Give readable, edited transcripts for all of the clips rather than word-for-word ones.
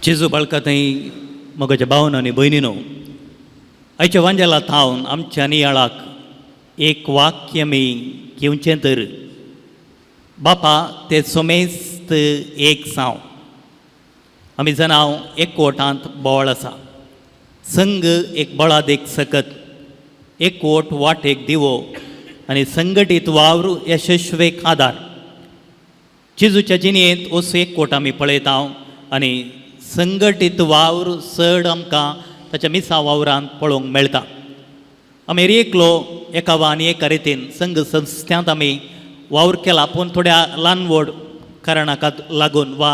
जेजू बाळका थंय मोगाच्या भावन आनी भयणीनो, आयच्या वांजेला थावन आमच्या नियाळाक एक वाक्य आमी घेवचें तर, बापा ते सोमेस्त एक साव. आमी जाणाव एकवटांत बळ आसा, संघ एक बळादेक सकत, एकवट वाटेक दिवो आनी संघटीत वावर यशस्वेक आदार. जेजूच्या जिणेंत असो एकवट आमी पळयता आनी संघटीत वावर चड आमकां ताच्या मिसा वावरांत पळोवंक मेळटा. आमी एकलो एका वा आनी एका रितीन संघ संस्थ्यांत आमी वावर केला, पूण थोड्या ल्हान व्हड कारणाक लागून वा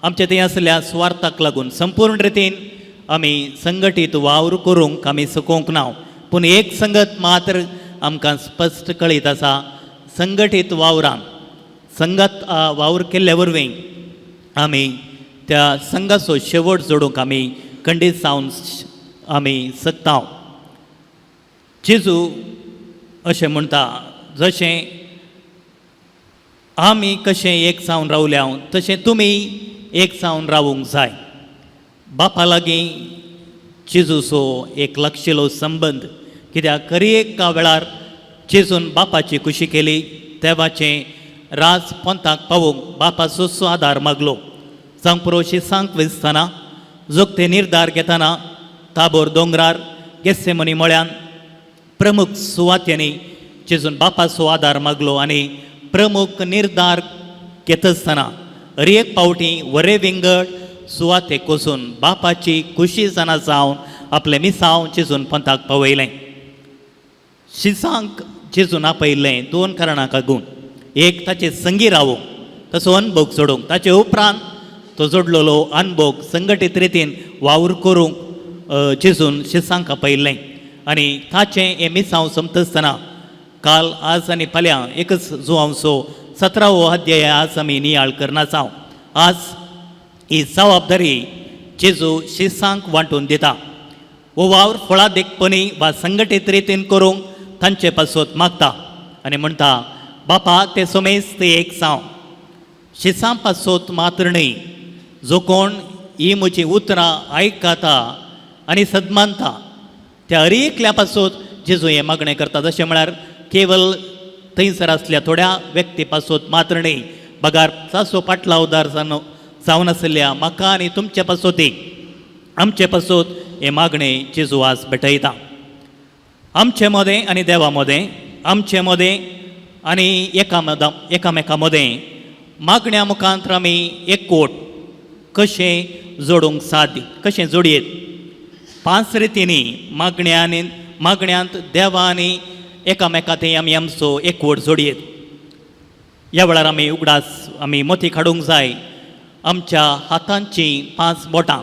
आमच्या थंय आसल्या सुवार्थाक लागून संपूर्ण रितीन आमी संघटीत वावर करूंक आमी सकोंक ना. पूण एक संगत मात्र आमकां स्पश्ट कळीत आसा, संघटीत वावरान संगत वावर केल्ल्या वरवीं आमी त्या संघाचो शेवट जोडूंक आमी खंडीत जावन आमी शकता. जेजू अशें म्हणटा, जशें आमी कशें एक जावन रावल्या तशें तुमी एक जावन रावूंक जाय. बापा लागीं जेजूचो एक लागशिलो संबंद, कित्याक खरी एका वेळार जेजून बापाची खुशी केली, देवाचें राज पंथाक पावोवंक बापाचो आदार मागलो. जावंक पुरो शिसांक वेचतना, जोगते निर्धार घेतना, ताबोर दोंगरार, गेस्सेमनी मळ्यान प्रमुख सुवात्यांनी जेजून बापाचो आदार मागलो. आनी प्रमुख निर्धार घेतासतना हर एक पावटी वरे विंगड सुवातेक वचून बापाची खुशी जाणा जावन आपलें मिसांव जेजून पंथाक पावयलें. शिसांक जेजून आपयल्लें दोन कारणां लागून, एक ताचे संगी रावूंक, ताचो अनभोग जोडूंक, ताचे उपरांत तो जोडलेलो अनभोग संघटीत रितीन वावर करूंक जेजून शिसांक आपयल्लें. आनी ताचें हें मिसांव सोंपता काल, आज आनी फाल्यां एकच जुवांवचो 17वो अध्याय आज आमी नियाळ करना जावं. आज ही जबाबदारी जेजू शिसांक वांटून दिता. हो वावर फळादेखपणी वा संघटीत रितीन करूंक तांचे पासत मागता आनी म्हणटा, बापा ते सोमेस्त एक जावं. शिसां पासत मात्र न्हय, जो कोण ही म्हजी उतरां आयकता आनी सदमानता त्या हर एकल्या पासत जेजू हें मागणें करता. जशें म्हळ्यार केवल थंयसर आसल्या थोड्या व्यक्ती पासत मात्र न्हय, बगार ताचो पाटलावदार जावन आशिल्ल्या म्हाका आनी तुमचे पासतूय, आमचे पासत हें मागणें जेजू आज भेटयता. आमचे मदें आनी देवा मदें, आमचे मदें आनी एकामेका मदें मागण्या मुखांत आमी एकवट कशें जोडूंक साध्य, कशें जोडयेत? पांच रितींनी मागण्यांनी, मागण्यांत देवा आनी एकामेका थंय आमी आमचो एकवट जोडयेत. ह्या वेळार आमी उगडास आमी मोती काडूंक जाय आमच्या हातांचीं पांच बोटां.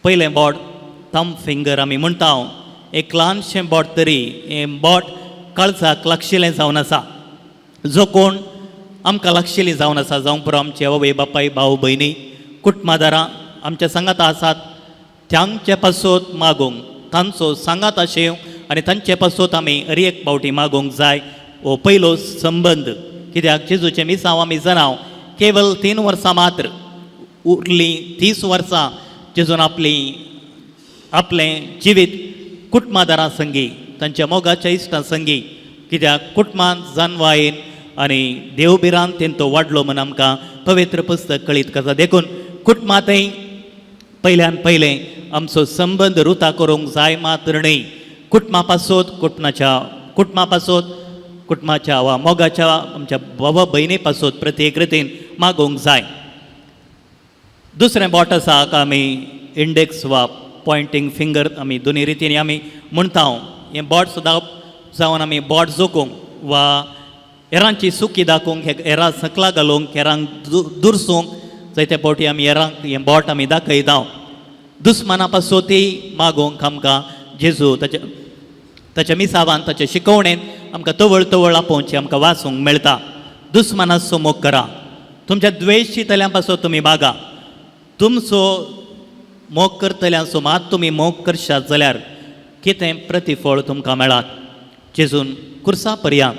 पयलें बोट थंब फिंगर आमी म्हणटा, एक ल्हानशें बोट तरी हें बोट काळजाक लागशिल्लें जावन आसा. जो कोण आमकां लागशिल्लीं जावन आसा, जावं पुरो आमचे आवय बापाय, भाव भयणी, कुटुंबादारां आमच्या सांगाता आसात, तांचे पासत मागूंक, तांचो सांगात आशेवंक आनी तांचे पासत आमी हर एक पावटी मागूंक जाय. हो पयलो संबंद, कित्याक जेजूचें मिसांव आमी जाणाव केवल 3 वर्सां मात्र उरलीं. 30 वर्सां जेजून आपली आपलें जिवीत कुटुंबादारां संगी, तांच्या मोगाच्या इश्टां संगी, कित्याक कुटुंबांत जानवायेन आनी देवभिरांतेन तो वाडलो म्हूण आमकां पवित्र पुस्तक कळीत करता. देखून कुटुंबांतय पयल्यान पयलें आमचो संबंद रुता करूंक जाय. मात्र न्हय, कुटुंबा पासत, कुटुंबा पासत, कुटुंबाच्या वा मोगाच्या आमच्या बाबा भयणी पासत प्रत्येक रितीन मागूंक जाय. दुसरें बोट आसा आमी इंडेक्स वा पॉयंटींग फिंगर आमी दोनी रितीन आमी म्हणटा. हें बोट सुद्दां जावन आमी बोट जोखूंक वा हेरांची चुकी दाखोवंक, हेरां सकला घालूंक, हेरांक दुरसूंक जायते फावटी आमी हेरांक हें बोट आमी दाखयता. दुस्माना पासतूय मागूंक आमकां जेजू ताच्या ताच्या मिसावान, ताच्या शिकवणेन आमकां तवळ तवळ आपोवचें आमकां वाचूंक मेळटा. दुस्मानाचो मोग करा, तुमच्या द्वेशितल्यां पासून तुमी मागा. तुमचो मोग करतल्यांचो मात तुमी मोग करशात जाल्यार कितें प्रतिफळ तुमकां मेळात? जेजून कुर्सा पर्यंत,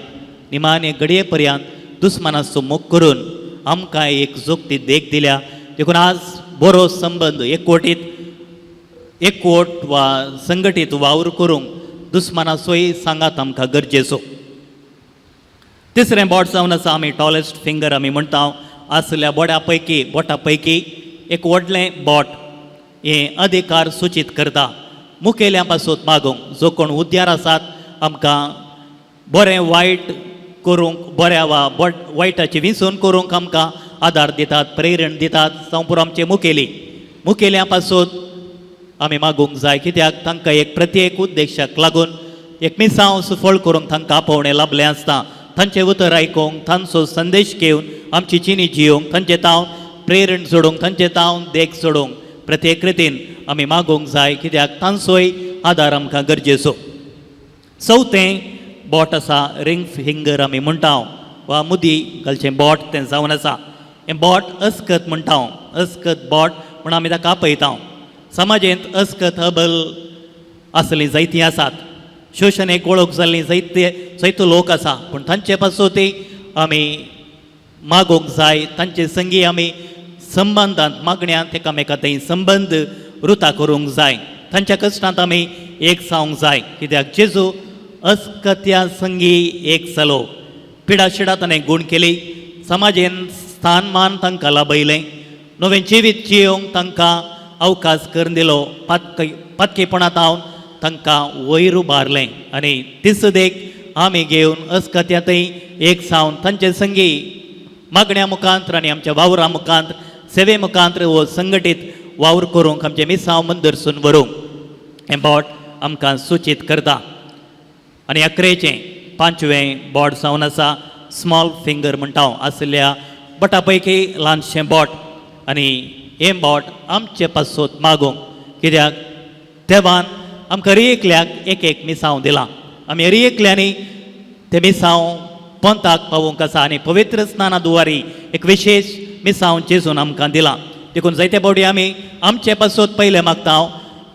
निमाणे घडये पर्यंत दुस्मानाचो मोग करून आमकां एक जोगती देख दिल्या. देखून आज बरो संबंद एकवटीत एकवट वा संघटीत वावर करूंक दुस्मानाचोय सांगात आमकां गरजेचो. तिसरें बोट जावन आसा आमी टॉलेस्ट फिंगर आमी म्हणटा आसल्या बोड्या पैकी बोटा पैकी एक व्हडलें बोट हें अधिकार सुचीत करता. मुखेल्या पासून मागूंक जो कोण हुद्द्यार आसात आमकां बरें वायट करूंक बऱ्या वा बोट वायटाची विंचून करूंक आमकां आदार दितात, प्रेरण दितात. जावं पुरो आमचे मुखेली, मुखेल्या पासून आमी मागूंक जाय, कित्याक तांकां एक प्रत्येक उद्देशाक लागून एक मिसांव सुफळ करूंक तांकां आपोवणें लाभलें आसता. तांचें उतर आयकूंक, तांचो संदेश घेवन आमची जिणी जियोवंक, तांचे तावन प्रेरण जोडूंक, तांचे तावन देख जोडूंक प्रत्येक रितीन आमी मागूंक जाय, कित्याक तांचोय आदार आमकां गरजेचो. चवथें बोट आसा रिंग फिंगर आमी म्हणटा वा मुदी घालचें बोट तें जावन आसा. हें बोट अस्कत म्हणटा, अस्कत बोट म्हूण आमी ताका आपयता. समाजेंत अस्कत हबल आसलीं जायतीं आसात, शोशणेक वळख जाल्लीं जायते जायतो लोक आसा, पूण तांचे पासून आमी मागूंक जाय. तांचे संगी आमी संबंदांत मागण्यांत एकामेका थंय संबंद रुता करूंक जाय. तांच्या कश्टांत आमी एक जावंक जाय, कित्याक जेजू अस्कत्या संगी एक जालो. पिडा शिडा ताणें गूण केली, समाजेन स्थान मान तांकां लाभयलें, नवें जिवीत जियोवंक तांकां अवकाश करून दिलो, पातकेपणांत हांव तांकां वयर उबारलें. आनी तीच देख आमी घेवन अस्कत्यांतय एक जावन तांचे संगी मागण्या मुखांत आनी आमच्या वावरा मुखांत सेवे मुखांत हो संघटीत वावर करूंक आमचें मिसांव मंदरसून व्हरूंक हें बोट आमकां सुचीत करता. आनी अकरेचें पांचवें बोट जावन आसा स्मॉल फिंगर म्हणटा हांव आसल्या बोटा पैकी ल्हानशें बोट. आनी हें बोट आमचे पासत मागूंक, कित्याक देवान आमकां हर एकल्याक एक एक मिसांव दिलां. आमी हर एकल्यांनी तें मिसांव पंथाक पावोवंक आसा आनी पवित्र स्नाना दुवारी एक विशेश मिसांव जेजून आमकां दिलां. देखून जायते फावटी आमी आमचे पासत पयलें मागता,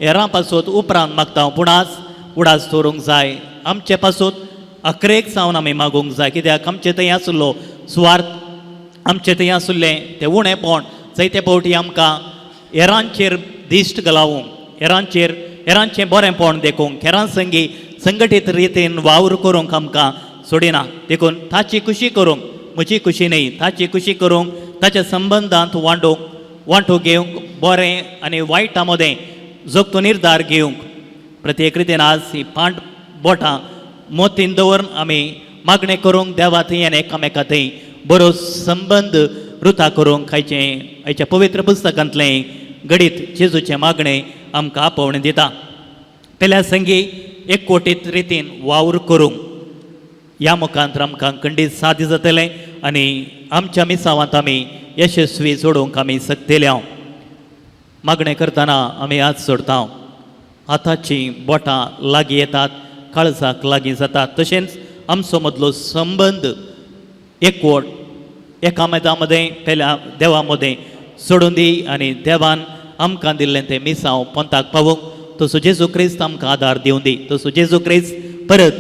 हेरां पासत उपरांत मागता, पूण आज उडास दवरूंक जाय आमचे पासत अकरेक जावन आमी मागूंक जाय, कित्याक आमचे थंय आशिल्लो सुवार्थ, आमचे थंय आशिल्लें तें उणेपण जायते फावटी आमकां हेरांचेर दिश्ट घालावूंक, हेरांचेर हेरांचें बरेंपण देखूंक, हेरां संगी संघटीत रितीन वावर करूंक आमकां सोडिना. देखून ताची खुशी करूंक, म्हजी खुशी न्हय, ताची खुशी करूंक, ताच्या संबंदांत वांटूंक वांटो घेवंक, बरें आनी वायटा मदें जोगतो निर्धार घेवंक प्रत्येक रितीन आज ही पांट बोटां मोतीन दवरून आमी मागणें करूंक देवा थंय आनी एकामेका थंय बरो संबंद रुता करूंक आयचें आयच्या पवित्र पुस्तकांतलें घडीत जेजूचें मागणें आमकां आपोवणें दिता. पेल्या संगी एकवटीत रितीन वावर करूंक ह्या मुखांत आमकां खंडीत साध्य जातलें आनी आमच्या मिसावांत आमी यशस्वी जोडूंक आमी शकतले. हांव मागणें करतना आमी आज सोडता, हाताचीं बोटां लागीं येतात, काळजाक लागीं जातात, तशेंच आमचो मदलो संबंद एकवट एकामेका मदें पेल्या देवा मदें सोडून दी आनी देवान आमकां दिल्लें तें मिसांव पंथाक पावोवंक तसो जेजू क्रिस्त आमकां आदार दिवं दी. तसो जेजू क्रिस्त परत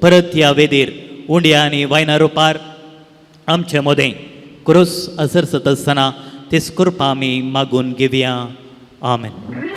परत ह्या वेदीर उंड्या आनी वायना रुपार आमचे मदें क्रोस असरसत आसतना तीच कृपा आमी मागून घेवया. आमेन.